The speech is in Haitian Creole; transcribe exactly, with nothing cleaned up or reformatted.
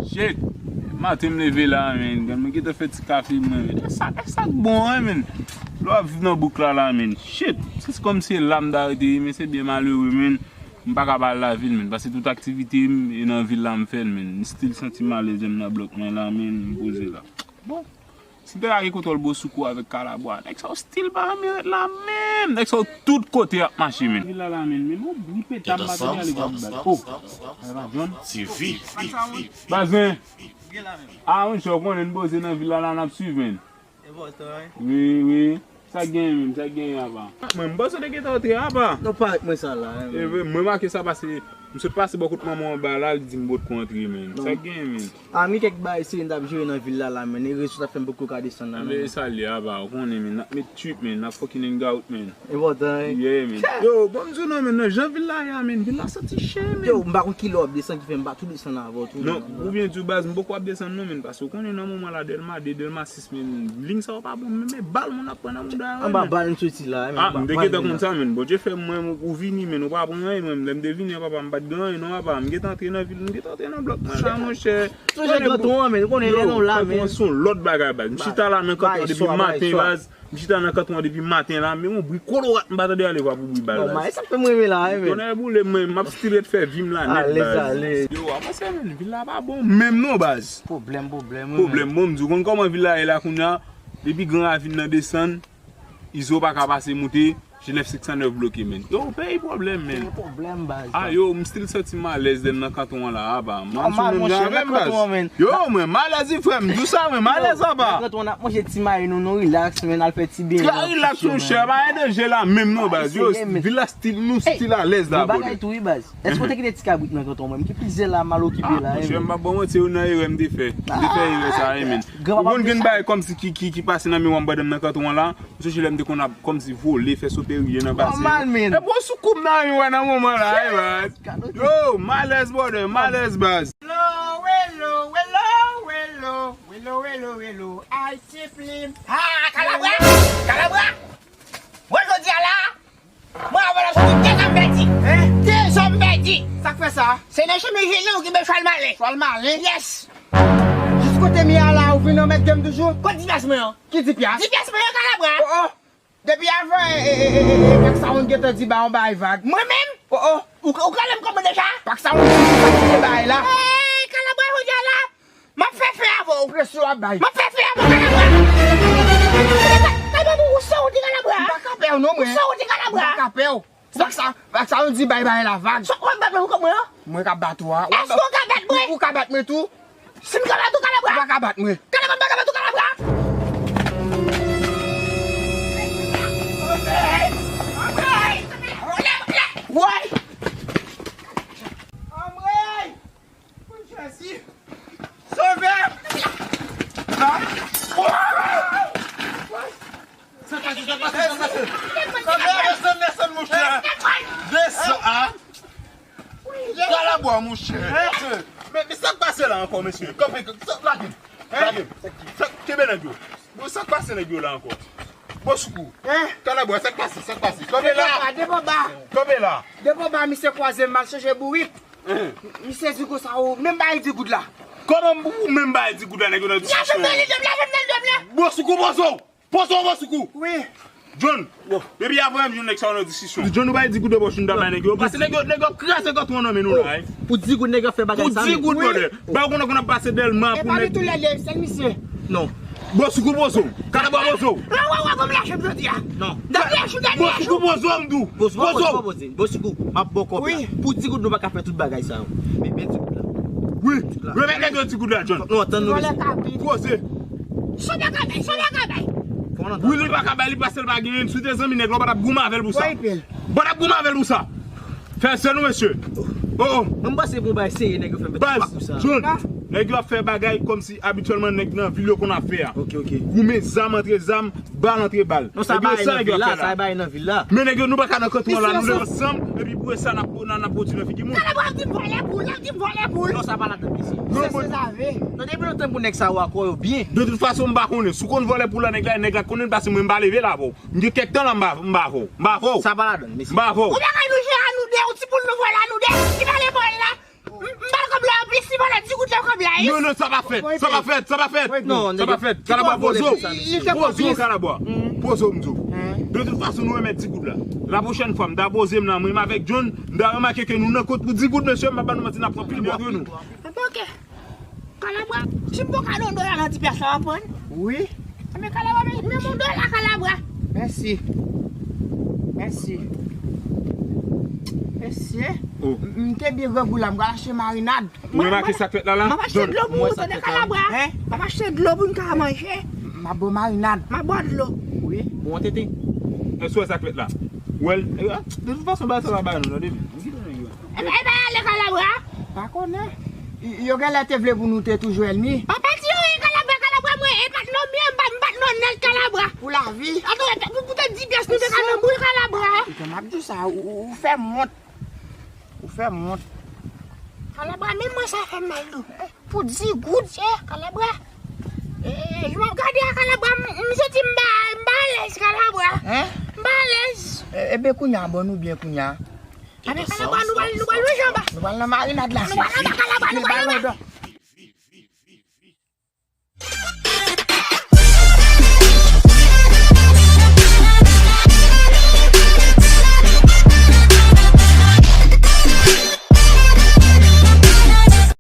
Shit! Maten m leve la, men. Gad, mwen gentan fè ti kafe mwen, men. E sa, e sa k bon, wi, men. Lè w ap viv nan bouk la, la, men. Shit! Se kòm se la m ta rete, men se byen malere, men. M pa ka pa al lavil, men. Paske tout aktivite m, e nan vil la m fè l, men. M still santi m alèz, lè m nan blòk mwen la, men. M poze la. Bon. Si m te lage kontwòl Bosoukou avèk Kalabwa, nèg sa yo still pa janm ret la menm. Nèg sa yo tout kote y ap mache, men. Villa la, men, men yon bri peta m pa tande ale gad baz. Oh, Baba John. Bazen. Ah, monchè, ou konnen n poze nan villa la, n ap swiv, men. Wi, wi. Sa k genyen menm, sa k genyen apa? Mwen, m panse w te gentan antre apa. Non, pa ret mwen sa la, men. E vre, mwen make sa pase, m sot pase bò kot manman w anba la, li di m potko antre, men. Sa k genyen, men? Ah, m gen kèk bagay serye m t ap jere nan vil la, la, men. E rezon sa fè m poko ka desann la, men. E sa l ye apa, ou konnen, men. N ap met trip, men. N ap fucking hang out, men. Enpòtan, wi. Yeah, men. Yo, bon, m di w non, men. Nan jan vil la ye a, men. Vil la santi chen, men. Yo, m pa konn kilè w ap desann ki fè m pa tou desann avè w tou, men. Non, pou byen di w, baz, m poko ap desann non, men. Paske w konnen nan moman la, Dèlma de, Dèlma sis, men. Liy sa yo pa bon, men, men bal moun ap pran nan mouda yo, men. Anba bal m soti la, men. Ah, m te gentan konn sa, men. Bondye fè mwen, ou vini, men. Ou pa pran anyen, men. Lè m te vini, papa, m pa t gen anyen, non, papa. M gentan antre nan vil, m gentan antre nan blòk mwen la, monchè. Sonje kanton an, men, ou konnen lè nou la, men. Kanton an se yon lòt bagay, baz. M chita la nan kanton an depi maten, baz. M chita nan kanton an depi maten la, men yon bri kolorat m pa tande ale vwa pou bri bal, baz. Nòmal, e sa k fè m renmen la, men. Tonnè boule mwen, m ap still ret fè vi m la nèt, baz. Alèz, alèz. Yo, avanse, men, vil la pa bon menm non, baz. Pwoblèm, pwoblèm, wi, men. Pwoblèm, bon, m di w konn kòman vil la ye la kounye a, depi Gran Ravin nan desann, Izo pa ka pase moute, G nèf senk san nèf bloke, men. Yo, peyi pwoblèm, men. Peyi pwoblèm, baz. Ah, yo, m still santi m alèz lè m nan kanton an la, apa. Nòmal, monchè, nan kanton an, men. Yo, mwen, m alèz, wi, frè m, di w sa, mwen, m alèz, apa. Nan kanton an, n ap manje ti mayi nou, nou relax, men, al fè ti benyen. Relax, monchè, pa gen danje la, menm non, baz. Yo, vil la still, nou still alèz la, brother. Bagay tou, wi, baz. Èske w te kite ti kabrit nan kanton an, men? M gen plizyè la, m al okipe la, monchè, m pa ba w manti, se youn nan erè m te fè. M te fè erè sa, wi, men. Ou konn gen bagay kòmsi ki, ki, ki pase nan memwa m pandan m nan kanton an la? M sonje lè m te konn ap kòmsi vole, fè sote riye nan basen. Nòmal, men. E bon sou kou m nan rive nan moman la, wi, baz. Yo, m alèz, brother, m alèz, baz. Welo, welo, welo, welo, welo, welo, welo, Ayiti plim. Ah, Kalabwa! Kalabwa! Mwen jodi a la, mwen avè l ap soti de zòm pèdi. Hein? De zòm pèdi. Sa k fè sa? Se nan chemen Jezi ou ki ben chwal malen. Chwal malen? Yes. Jis kote m ye a la, ou vin anmède m toujou? Kot di pyès mwen an? Ki di pyès? Di pyès mwen an, Kalabwa. Oh, oh. Depi avan, e, e, e, e, e, Pak Sound gentan di ba yon bagay vag. Mwen menm? Oh, oh. Ou, ou konnen m kòman deja? Pak Sound di sa ki te bay la. Ey, Kalabwa, jodi a la, m ap fè fè avè w. Presyon w ap bay. M ap fè fè avè w, Kalabwa. Kalabwa, ou sòti, Kalabwa. M pa ka pè w non, mwen. Ou sòti, Kalabwa. M pa ka pè w. Pak Sound, Pak Sound di bay bagay la vag. Sa w ap bat mwen, ou konprann? Mwen k ap bat ou a. Èske w ka bat mwen? Ou, ou ka bat mwen tou? Si m ka bat ou, Kalabwa? Ou pa ka bat mwen. Kalabwa, m pa ka bat ou, Kalabwa. Woy! Anmwey! Jezi! Sove m! Sa k pase, sa k pase, sa k pase? Sa k pase? Desann, desann, monchè. Desann, a. Kalabwa, monchè. Men, men sa k pase la ankò, mesye? Kanpe, sa, lage m. Lage m. Sa, kenbe nèg yo. Bon, sa k pase nèg yo la ankò? Bon, Soukou. Kalabwa, sa k pase, sa k pase? Kanpe la. Depo ba, depo ba. Kanpe la. Depo ba, misye kwaze m, m al chanje bourik. Misye di konsa, ou menm bay di goud la. Kòman ou menm bay di goud la, nèg yo nan diskisyon? Lage m nan lidem, lage m nan lidem la. Bon, Soukou, poze w. Poze w, bon, Soukou. Wi. John, depi avan m jwenn nèg sa yo nan diskisyon. John, ou bay di goud nan pòch nou ta bay nèg yo. Pase nèg yo, nèg yo kraze kanton an nan men nou la, wi. Pou di goud nèg yo fè bagay sa menm. Pou di goud, brother. Ba ou konnen konn ap pase Dèlma pou nèg. E pa nou tou lè de, sèl misye. Non. Bon, Soukou, poze w. Kalabwa, poze w. Wa, wa, wa, bon, m lache m jodi a. Non. Bon, Soukou, poze w, m di w. Poze w. Poze w, poze w. Bon, Soukou, m ap ba w kòb la. Wi. Pou di goud nou pa ka fè tout bagay sa yo. Men, men di goud la. Wi. Remèt nèg yo di goud la, John. Fòk nou antann nou. Vòlè kabrit. Koze. Sa w pa ka bay, sa w pa ka bay. Wi, li pa ka bay, li pase l pa genyen. Si w te zanmi nèg la, w pa t ap goumen avè l pou sa. Ou pa t ap goumen avè l pou sa. Fè sè nou, mesye. Oh, oh. Mwen, m panse bon bagay serye nèg yo fè m fè tout pakou sa. Baz, John, nèg yo ap fè bagay kòmsi abityèlman nèg nan vil yo konn ap fè a. Ok, ok. Goumen zam antre zam, bal antre bal. Non, sa bagay nan vil la, sa bagay nan vil la. Men nèg yo, nou pa ka nan kanton an la, nou leve ansanm, epi pou sa n ap, n ap, n ap pwodui nan figi moun. Kalabwa ap di m vòlè poul, ap di m vòlè poul. Non, sa pa ladan, mesye. Non, se, se zave. Non, depi lontan pou nèg sa yo ak yo byen. De tout fason, m pa konnen. Si w konn vòlè poul la, nèg la, nèg la konnen l pase mwen, m pa leve la, bro. M gen kèk tan la, m pa, m pa avè w. M pa avè w. Sa pa ladan, mesye. M pa avè w. Ou pa ka nou jwe a nou de, ou ti poul nou vòlè a nou de, ki pa lekòl la. M, m ba l kòb la anpil. Si vòlè di goud la kòb la, wi. Non, non, sa pa fèt. Sa pa fèt. Sa pa fèt. Non, sa pa fèt. Kalabwa, poze w. Poze w, Kalabwa. Poze w, m di w. De tout fason, nou renmen di goud la. La pwochèn fwa, m ta poze m nan, mwen avèk John, m ta remake ke nou nan kont pou di goud, mesye, m pa ba nou manti, n ap pran pil bwa. Oke. Kalabwa, si m poko al yon dola nan ti pyès la, w ap pran? Wi. Men Kalabwa, men, men yon dola, Kalabwa. Mèsi. Mèsi. Mesye, m te byen grangou la, m pral achte marinad. Ou remake sa k fèt la la? M ap achte dlo pou ou, tande, Kalabwa. M ap achte dlo pou n ka manje. M ap bwè marinad. M ap bwè dlo. Wi. Bon, tete. Èske w wè sa k fèt la? Ou wè l? De tout fason, bagay sa pa ba nou, non, depi. Ebyen, ebyen, ale, Kalabwa. Pa konnen. Yo genlè te vle pou nou te toujou ènmi. Papa ti yo, e Kalabwa, Kalabwa, mwen, e pa t non byen, m pa t non nèt, Kalabwa. Pou lavi. Atann, pou, pou te di pyès nou te ka nan boul, Kalabwa. Jan m ap di w sa, ou, ou, ou fè m wont. Ou fè m wont. Kalabwa, menm mwen sa fè m mal tou. Pou di goud, ye, Kalabwa. E, e, jan m ap gade a, Kalabwa, m, m santi m pa, m pa alèz, Kalabwa. M pa alèz. E, ebyen, kounye a, bon, nou byen kounye a. Anben, Kalabwa, nou pral, nou pral manje anba. Nou pral nan marinad la. Nou pral anba, Kalabwa, nou pral anba.